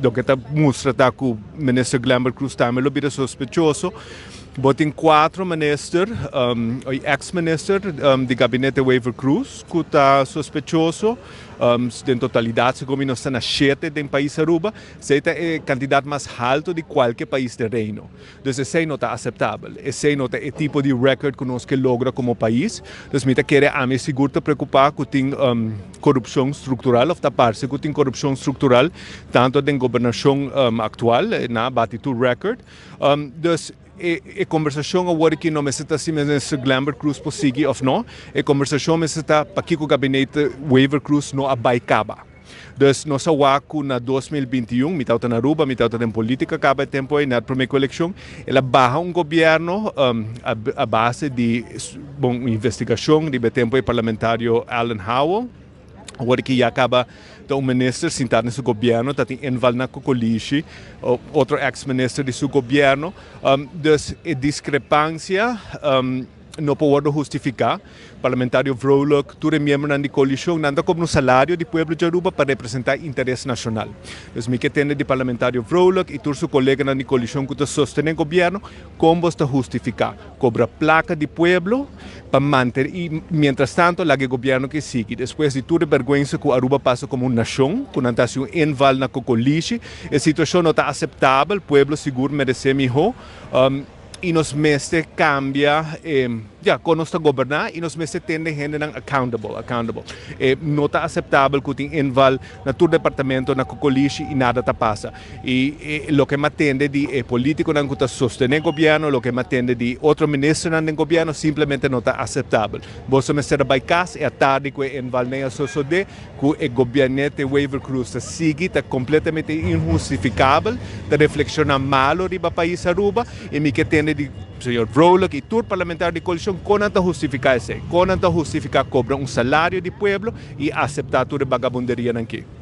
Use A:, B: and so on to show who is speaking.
A: Loke ta mustra ta ku Minister Glenbert Croes tambe lo bira sospechoso. Bo tin cuatro minister, ex minister di gabinete Wever Croes ku ta sospechoso. Den totalidad segun mi nos ta na shete den pais Aruba. Esey ta e cantidad mas halto di cualke pais den Reino. Dus esey no ta aceptabel. Esey no ta e tipo di record cu nos ke logra como pais. Dus mi ta kere ami sigur ta preocupa cu tin corupcion structural of ta parce cu tin corupcion structural tanto den gobernacion actual, nan a bati tur record. Dus e conversacion awor aki no mester ta si Minister Glenbert Croes por sigui of no. E conversacion mester ta pakico gabinete Wever Croes no a bay caba. Dus nos a wak ku na 2021, mi tabata na Aruba, mi tabata den politica caba e tempo ey, net prome cu eleccion, el a baha un gobierno a base di, bon, un investigacion riba e tempo ey parlamentario Alan Howell, awor ki ya caba ta un minister sinta den su gobierno, ta tin inval na Cocolishi, otro ex minister di su gobierno. Dus e discrepancia no por wordo hustifica. Parlamentario Vrolijk, tur e miembronan di coalicion, nan ta cobra un salario di pueblo di Aruba pa representa interes nacional. Dus mi ke tende di Parlamentario Vrolijk y tur su coleganan di coalicion cu ta sostene gobierno, con bos ta hustifica cobra placa di pueblo pa mantene y mientras tanto laga e gobierno ke sigui? Despues di tur e berguensa cu Aruba pasa como un nacion, cu nan ta haci un inval na cocolishi, e situacion no ta aceptabel, pueblo sigur merece miho. Y nos mester cambia e, ya, con nos ta goberna y nos mester tende hendenan accountable, accountable. E no ta aceptabel cu tin inval na tur departamento na cocolishi y nada ta pasa. Y e loke mi a tende di e politiconan cu ta sostene gobierno, loke mi a tende di otro ministernan den gobierno simplemente no ta aceptabel. Boso mester a bay cas e atardi cu e inval n'ey a sosode, cu e gobernete Wever-Croes ta sigui ta completamente inhustificabel, ta reflexiona malo riba pais Aruba y mi ke tende di señor Vrolijk y tur parlamentario di coalicion con nan ta hustifica esey, con nan ta hustifica cobra un salario di pueblo y acepta tur e bagabunderianan ki.